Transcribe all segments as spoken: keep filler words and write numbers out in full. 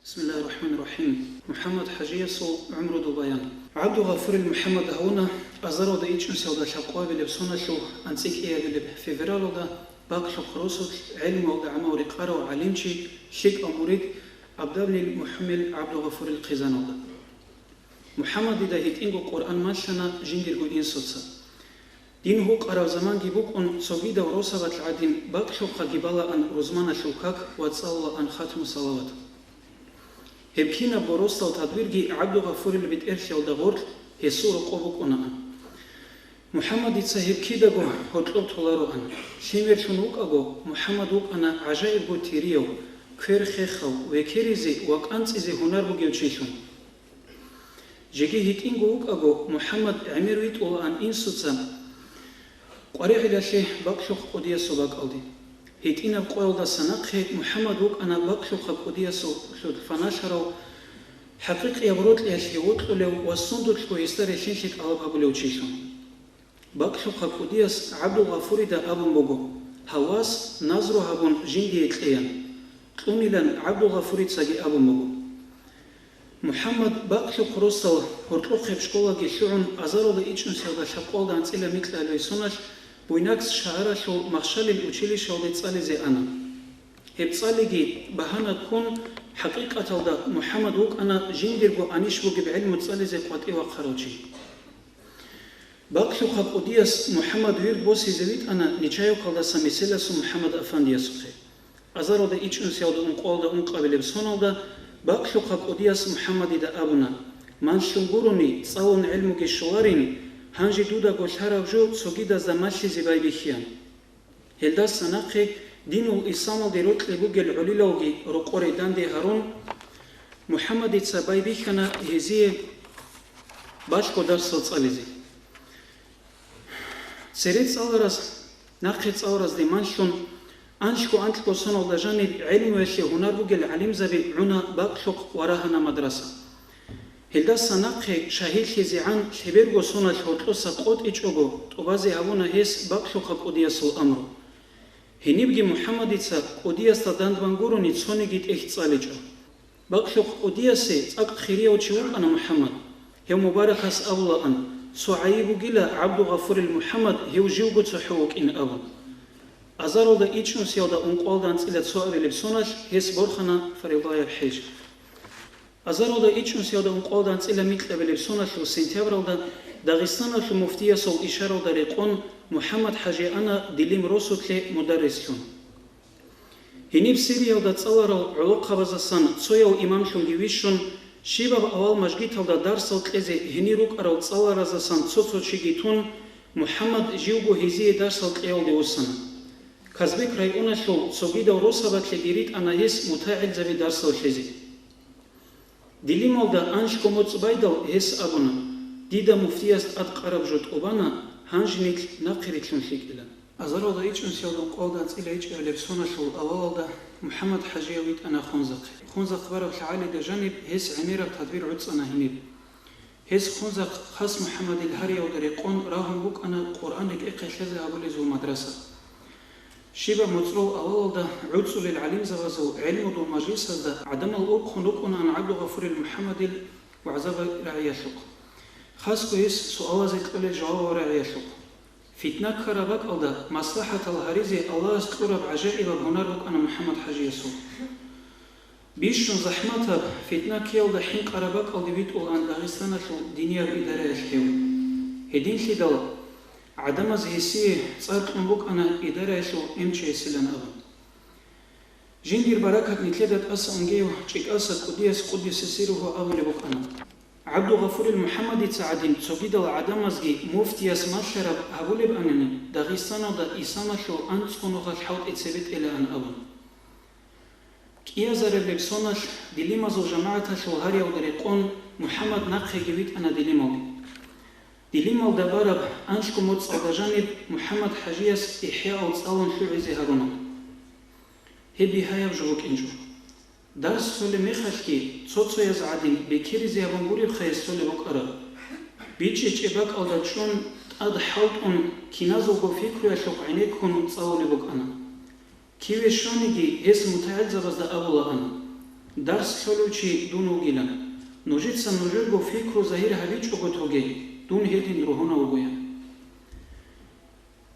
Бисмиллагьир рахӀманир рахӀим. МухӀаммад ХӀажиясул гӀумрудул баян. ГӀабдулгъафурил МухӀаммад гьавуна азаралда ичӀнусиялда лъабкъоабилеб соналъул анцӀила кӀиабилеб февралалда Бакълъухъ росулъ гӀелмуялда гӀамал рекъарав гӀалимчи, лъикӀав мурид Абдабнил МухӀумил ГӀабдулгъафурил хъизаналда. МухӀаммадида гьитӀинго Къуръан малъана жиндирго инсуца. Дин гьукъараб заманги букӀун, цогидал росабалъ гӀадин, Бакълъухъаги балаан рузманалъул как ва цӀалулаан хатму салават. Гьеб кинабго росдал тадбирги ГӀабдулгъафурил бетӀерлъиялда гъоркь гьесул рокъоб букӀунаан. МухӀаммадица гьеб кидаго гьоркьоб толароан. Лъимерлъун вукӀаго, МухӀаммад вукӀана гӀажаибго тирияв, квер хехав, векеризе ва кӀанцӀизе гьунар бугев чилъун. Жеги гьитӀинго вукӀаго, МухӀаммад гӀемер витӀулаан инсуца къваригӀелалъе Бакълъухъ кӀудиясул бакӀалде. ГьитӀинаб къоялдаса нахъе МухӀаммад вукӀана Бакълъухъа кӀудиясул лъуд фаналъарав, хӀакъикъияб рокьиялъе вокьулев ва сундулъго гьесда релълъинлъи тӀалаб гьабулев чилъун. Бакълъухъа кӀудияс ГӀабдулгъафурида абун буго: «Гьав вас назру гьабун жиндие кьеян», кьунилан ГӀабдулгъафурицаги абун буго. МухӀаммад Бакълъухъ росдал гьоркьохъеб школаги лъугӀун, азаралда ичӀнусиялда лъабкъоялда анцӀила микьабилеб соналъ Буйнакск шагьаралъул Махщалил училищалде цӀализе ана. Гьеб цӀалиги багьана ккун, хӀакъикъаталда МухӀаммад вукӀана жиндирго анищ бугеб гӀелму цӀализе къватӀив вахъарав чи. Бакълъухъа кӀудияс МухӀаммад вирд босизе витӀана Нечаевкалдаса Меселасул МухӀаммад афандиясухъе. Азаралда ичӀнусиялда ункъоялда ункъабилеб соналда Бакълъухъа кӀудияс МухӀаммадида абуна: «Манлъун гурони, цӀалун гӀелмуги щоларин, гьанже дудаго лъараб жо цогидазда малъизе байбихьеян». Гьелдаса нахъе динул исламалде рокьи бугел гӀолилалги рокъоре данде гьарун, МухӀаммадица байбихьана гьезие балъго дарсал цӀализе. Цере цӀалараз, нахъе цӀаларазде манлъун, анлъго-анкьго соналда жаниб гӀелмуялъе гьунар бугел гӀалимзаби гӀуна Бакълъухъ ва рагьана мадраса. Гьелдаса нахъе шагьидлъизегӀан лъеберго соналъ гьоркьоса къотӀичӀого, тӀубазе гьабуна гьес Бакълъухъа кӀудиясул амру. Гьенибги МухӀаммадица кӀудиясда дандбан гурони цониги тӀехь цӀаличӀо. Бакълъухъ кӀудиясе цӀакъ хирияв чи вукӀана МухӀаммад. Гьев мубаракас абулаан: «Цо гӀайиб бугила, ГӀабдулгъафурил МухӀаммад гьев живго цохӀо вукӀин», – абун. Азаралда ичӀнусиялда ункъоялда анцӀила цоабилеб соналъ гьес борхана фаризаяб хӀеж. Азаралда ичӀнусиялда ункъоялда анцӀила микьабилеб соналъул сентябралда Дагъистаналъул муфтиясул ишаралда рекъон МухӀаммад ХӀажи ана Дилим росулъе мударрислъун. Гьениб Сириялда цӀаларал гӀолохъабазасан цояв имамлъунги вищун, щибаб авал мажгиталда дарсал кьезе гьенир рукӀарал цӀаларазасан цо-цо чиги тун, МухӀаммад живго гьезие дарсал кьеялде вуссана. Казбек районалъул цогидал росабалъеги ритӀана гьес мутагӀилзаби дарсал лъезе. Дилималда анлъго моцӀ байдал гьес абуна: «Дида муфтияс тӀадкъараб жо тӀубана, гьанже нилъ нахъе рилълъун лъикӀила». Азаралда ичӀнусиялда ункъоялда анцӀила ичӀабилеб соналъул авалалда МухӀаммад ХӀажияв витӀана Хунзахъе. Хунзахъ бараб лъагӀалида жаниб гьес гӀемераб тадбир гӀуцӀана гьениб. Гьес Хунзахъ Хас МухӀаммадил гьариялда рекъон рагьун букӀана Къуръан рекӀехъе лъезе гьабулезул мадраса. Щибаб моцӀрол авалалда гӀуцӀулел гӀалимзабазул гӀелмудул мажлисазда гӀадамал урхъун рукӀунаан ГӀабдулгъафурил МухӀаммадил вагӀзаби рагӀиялъухъ. Хасго гьес суалазе кьолел жавабал рагӀиялъухъ. Фитна ккараб бакӀалда маслахӀатал гьаризе Аллагьас кьураб гӀажаибаб гьунар букӀана МухӀаммад ХӀажиясул. Бищун захӀматаб, фитна ккеялда хӀинкъараб бакӀалде витӀулаан Дагъистаналъул динияб идараялъ гьев. Гьединлъидал гӀадамаз гьесие цӀар кьун букӀана идараялъул эмчиясилан абун. Жиндир баракат нилъеда тӀаса унгев ЧӀикӀаса кӀудияс къуддиса сирругьу абулеб букӀана. ГӀабдулгъафурил МухӀаммадица гӀадин цогидал гӀадамазги муфтияс малъараб гьабулебани, Дагъистаналда исламалъул анцӀго нухалъ хӀалтӀи цебетӀелаан абун. КӀиазарилеб соналъ Дилимазул жамагӀаталъул гьариялда рекъон МухӀаммад нахъеги витӀана Дилималде. Дилималда бараб анлъго моцӀалда жаниб МухӀаммад ХӀажияс ИхӀяал цӀалун лъугӀизе гьаруна. Гьеб бигьаяб жо букӀинчӀо. Дарс цолеб мехалъги цо-цояз гӀадин бекеризе гьабун гуребха гьес цолеб букӀараб. БичӀчӀичӀеб бакӀалда чӀун, тӀад хӀалтӀун, киназулго пикруялъухъ гӀенеккун цӀалулеб букӀана. Киве щониги гьес мутагӀилзабазда абулаан: Дарс лъолев чи дун вугилан. Нужеца нужерго пикру загьир гьабичӀого тоге, дун гьедин ругьунав вугоян.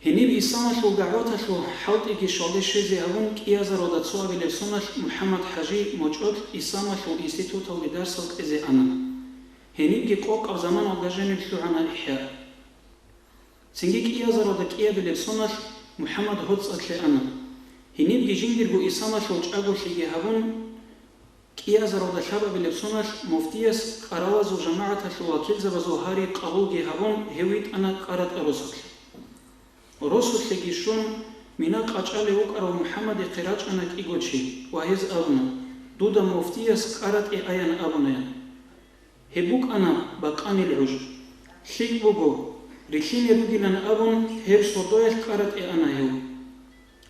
Гьениб Исамалъул дагӀваталъул хӀалтӀиги щвалде щвезе гьабун, кӀиазаралда цо абилеб соналъ МухӀаммад-хӀажи мочӀолъ Исамалъул институталде дарсал кьезе ана. Гьенибги къокъаб заманалда жаниб лъугӀана ИхӀя. Цинги кӀиазаралда кӀиабилеб соналъ МухӀаммад ГьоцӀалъе ана. Гьенибги жиндирго Исамалъул чӀаголъиги гьабун, кӀиазаралда лъабабилеб соналъ муфтияс кӀаралазул жамагӀаталъул вакилзабазул гьари къабулги гьабун, гьев витӀана КӀаратӀа росулъе. Росулъеги щун, мина къачӀалев вукӀарав МухӀаммадихъе рачӀана кӀиго чи ва гьез абуна: «Дуда муфтияс КӀаратӀе аян абунаян». Гьеб букӀана бакъанил гӀуж. ЛъикӀ буго, рилълъине ругилан абун, гьеб сордоялъ КӀаратӀе ана гьев.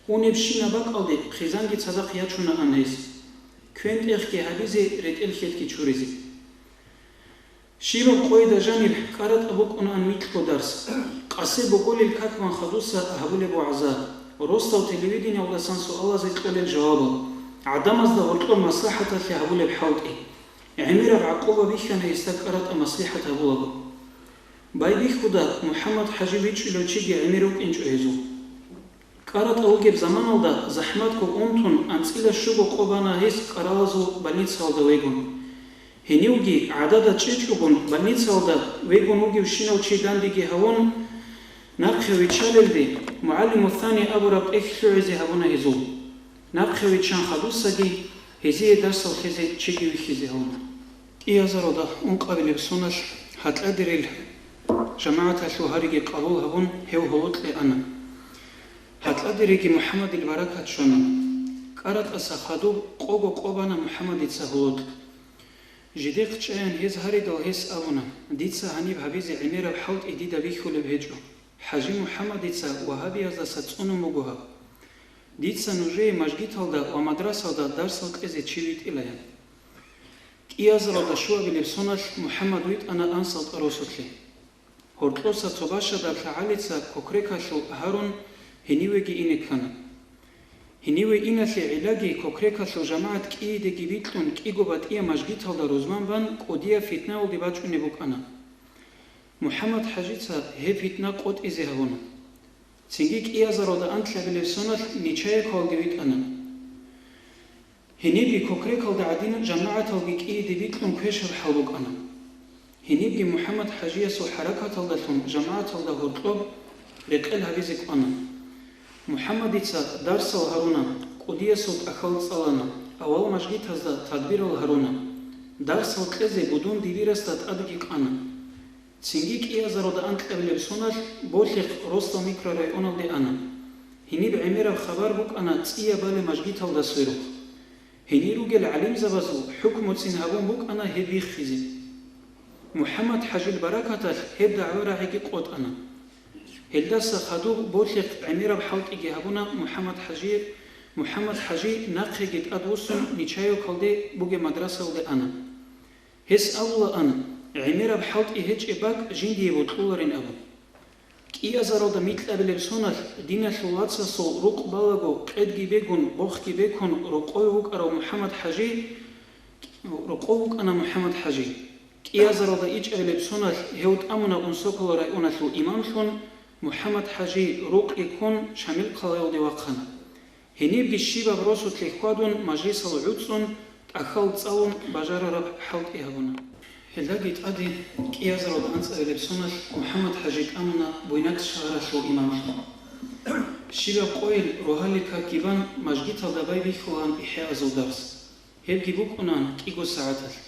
Унебщинаб бакӀалде хъизанги цадахъ ячунаан гьес, квен-тӀехги гьабизе, ретӀел-хьелги чуризе. Щибаб къойда жанир КӀаратӀа букӀунаан микьго дарс. Къасе боголил какван хадуса гьабулеб вагӀза, росдал телевидениялдасан суалазе кьолел жавабал, гӀадамазда гьоркьоб маслахӀаталъе гьабулеб хӀалтӀи. ГӀемераб гӀакъуба бихьана гьесда КӀаратӀа маслихӀат гьабулаго. Байбихьуда, МухӀаммад-хӀажи вичӀчӀулев чиги гӀемер вукӀинчӀо гьезул. КӀаратӀа вугеб заманалда захӀматго унтун анцӀила щуго къо бана гьес кӀаралазул больницаялда вегун. Гьенивги гӀадада чӀечӀогун больницаялда вегун вугевщинав чи дандеги гьавун, нахъе виччалелде, МугӀалиму Сани абураб тӀехь лъугӀизе гьабуна гьезул. Нахъе виччан хадусаги гьезие дарсал лъезе чиги вихьизе гьавуна. КӀиазаралда ункъабилеб соналъ гьатӀадирил жамагӀаталъул гьариги къабул гьабун, гьев гьолокье ана. ГьатӀадириги МухӀаммадил баракат щвана. КӀаратӀаса хадуб къого къо бана МухӀаммадица гьолокь. Жидехъ чӀаян гьез гьаридал, гьес абуна: «Дица гьаниб гьабизе гӀемераб хӀалтӀи дида бихьулеб гьечӀо. ХӀажи МухӀаммадица вагьабияздаса цӀунун буго гьаб. Дица нужее мажгиталда ва мадрасалда дарсал кьезе чи витӀилаян». КӀиазаралда щуабилеб соналъ МухӀаммад витӀана АнсалтӀа росулъе. Гьоркьоса цо бащадаб лъагӀалица кокрекалъул гьарун гьенивеги ине ккана. Гьениве иналъе гӀиллаги кокрекалъул жамагӀат кӀиидеги бикьун кӀиго батӀияб мажгиталда рузман бан кӀудияб фитнаялде бачӀунеб букӀана. МухӀаммад-хӀажица гьеб фитна къотӀизе гьабуна. Цинги кӀиазаралда анкьабилеб соналъ Нечаевкалде витӀана. Гьенибги кокрекалда гӀадин жамагӀаталги кӀииде бикьун квешаб хӀал букӀана. Гьенибги МухӀаммад-хӀажиясул хӀаракаталдалъун жамагӀаталда гьоркьоб рекъел гьабизе кӀвана. МухӀаммадица дарсал гьаруна, кӀудиясул тӀахьал цӀалана, авал мажгитазда тадбирал гьаруна. Дарсал кьезе будун дибирасда тӀадги къана. Цинги кӀиазаралда анкьабилеб соналъ Болъихъ росдал микрорайоналде ана. Гьениб гӀемераб хабар букӀана цӀияб балеб мажгиталда сверухъ. Гьенир ругел гӀалимзабазул хӀукмуцин гьабун букӀана гьеб биххизе. МухӀаммад-хӀажил баракаталъ гьеб дагӀба-рагӀиги къотӀана. Гьелдаса хадуб Болъихъ гӀемераб хӀалтӀиги гьабуна МухӀаммад-хӀажие. МухӀаммад-хӀажи нахъеги тӀадвуссун Нечаевкалде бугеб мадрасаялде ана. Гьес абулаан, гӀемераб хӀалтӀи гьечӀеб бакӀ жиндие бокьуларин абун. КӀиазаралда микьабилеб соналъ диналъул вацасул рукъ балаго къедги бегун, бохги бекун рокъове вукӀарав МухӀаммад-хӀажи, рокъов вукӀана МухӀаммад-хӀажи. КӀиазаралда ичӀабилеб соналъ гьев тӀамуна Унсокола районалъул имамлъун, МухӀаммад-хӀажи рукъги ккун Шамилхъалаялде вахъана. Гьенибги щибаб росулъе хьвадун, мажлисал гӀуцӀун, тӀахьал цӀалун бажарараб хӀалтӀи гьабуна. Гьелдаги тӀаде кӀиазаралда анцӀабилеб соналъ МухӀаммад-хӀажи тӀамуна Буйнакск шагьаралъул имамлъун. Щибаб къойил рогьалил какги бан, мажгиталда байбихьулаан ихӀяазул дарс. Гьебги букӀунаан кӀиго сагӀаталъ.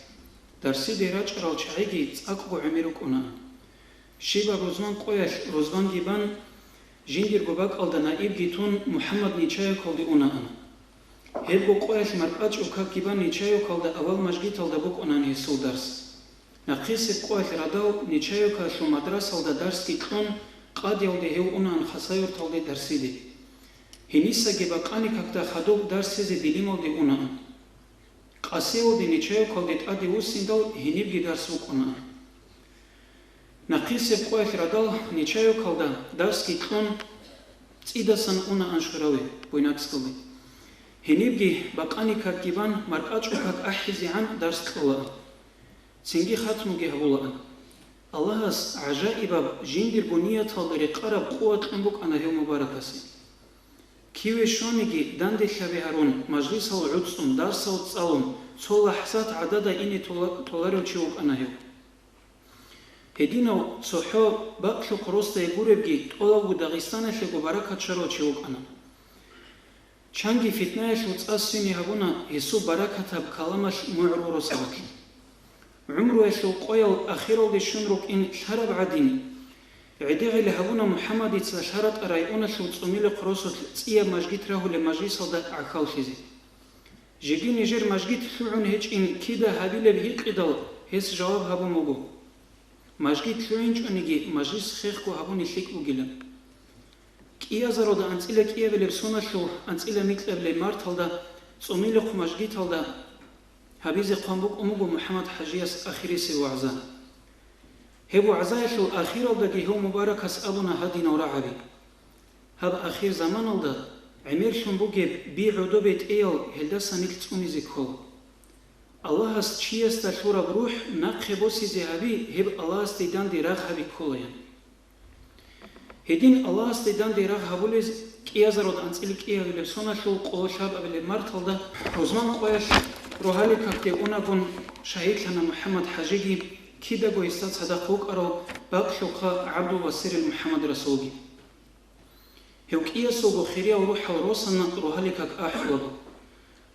Дарсиде рачӀарал чагӀиги цӀакъго гӀемер рукӀунаан. Щибаб рузман къоялъ рузманги бан, жиндирго бакӀалда наибги тун, МухӀаммад Нечаевкалде унаан. Гьебго къоялъ маркӀачӀул какги бан Нечаевкалда авал мажгиталда букӀунаан гьесул дарс. Нахъисеб къоялъ радал Нечаевкалъул мадрасалда дарсги кьун, къадиялде гьев унаан Хасавюрталде дарсиде. Гьенисаги бакъани какда хадуб дарсизе Делималде унаан. Къасиялде Нечаевкалде тӀаде вуссиндал гьенибги дарс букӀунаан. Нахъисеб къоялъ радал Нечаевкалда дарсги кьун, цӀидасан унаан Шураве, Буйнакскалде. Гьенибги бакъани какги бан, маркӀачӀул как ахӀизегӀан дарс кьолаан. Цинги хатмуги гьабулаан. Аллагьас гӀажаибаб жиндирго нияталда рекъараб къуват кьун букӀана гьев мубаракасе. Киве щваниги данделъаби гьарун, мажлисал гӀуцӀун, дарсал цӀалун, цо лахӀзат гӀадада ине тола-, толарев чи вукӀана гьев. Гьединав цохӀо бакълъухъ росдае гуребги, тӀолабго Дагъистаналъего баракат щварав чи вукӀана. Чанги фитнаялъул цӀа свине гьабуна гьесул баракатаб каламалъ мугӀрул росабалъ. ГӀумруялъул къоял ахиралде щун рукӀин лъараб гӀадин, гӀедегӀи гьабуна МухӀаммадица ЛъаратӀа районалъул ЦӀумилихъ росулъ цӀияб мажгит рагьулеб мажлисалда гӀахьаллъизе. Жеги нижер мажгит лъугӀун гьечӀин кида гьабилеб гьикъидал, гьес жаваб гьабун буго: «Мажгит лъугӀинчӀониги, мажлис хехго гьабуни лъикӀ бугилан». КӀиазаруда анцӀила кӀиабилеб соналъул анцӀила микьабилеб марталда ЦӀумилихъ мажгиталда гьабизе хъван букӀун буго МухӀаммад ХӀажияс ахирисеб вагӀза. Гьеб вагӀзаялъул ахиралдаги гьев мубаракас абуна гьадинал рагӀаби: «Гьаб ахир заманалда гӀемерлъун бугеб би гӀодобе тӀеял гьелдаса нилъ цӀунизе ккола. Аллагьас чиясда лъураб рухӀ нахъе босизе гьаби, гьеб Аллагьасде данде рагъ гьаби кколаян». Гьедин Аллагьасде данде рагъ гьабулез кӀиазаруда анцӀила кӀиабилеб соналъул къололъабабилеб марталда рузман къоялъ рогьалил какде унагун шагьидлъана МухӀаммад ХӀажиги кидаго гьесда цадахъ вукӀарав бакълъухъа ГӀабдул-Басирил МухӀаммад-Расулги. Гьев кӀиясулго хириял рухӀал росана рогьалил как ахӀулаго.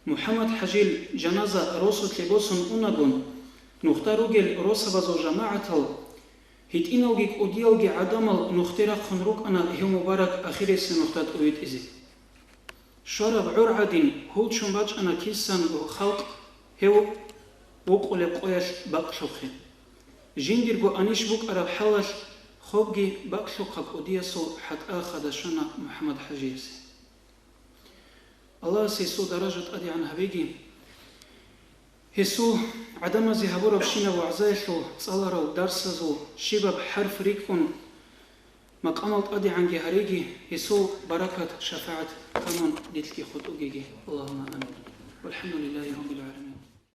МухӀаммад ХӀажил жаназа росулъе босун унагун, нухда ругел росабазул жамагӀатал, гьитӀиналги кӀудиялги гӀадамал нухде рахъун рукӀана гьев мубарак ахирисеб нухда тӀувитӀизе. Щвараб гӀор гӀадин, гьулчун бачӀана кисанго халкъ гьев вукъулеб къоялъ бакълъухъе. Жиндирго анищ букӀараб хӀалалъ, хобги бакълъухъа кӀудиясул хӀатӀа хадашана МухӀаммад ХӀажиясе. Аллагьас гьесул даража тӀадегӀан гьабеги. Гьесул гӀадамазе гьабурабщинаб вагӀзаялъул цӀаларал дарсазул щибаб хӀарф рикӀкӀун, макъамал тӀадегӀанги гьареги, гьесул баракат-шафагӀат камун нилъги хутӀугеги. Аллагьумма амин. ВалхӀамдулиллагьи раббил гӀаламин.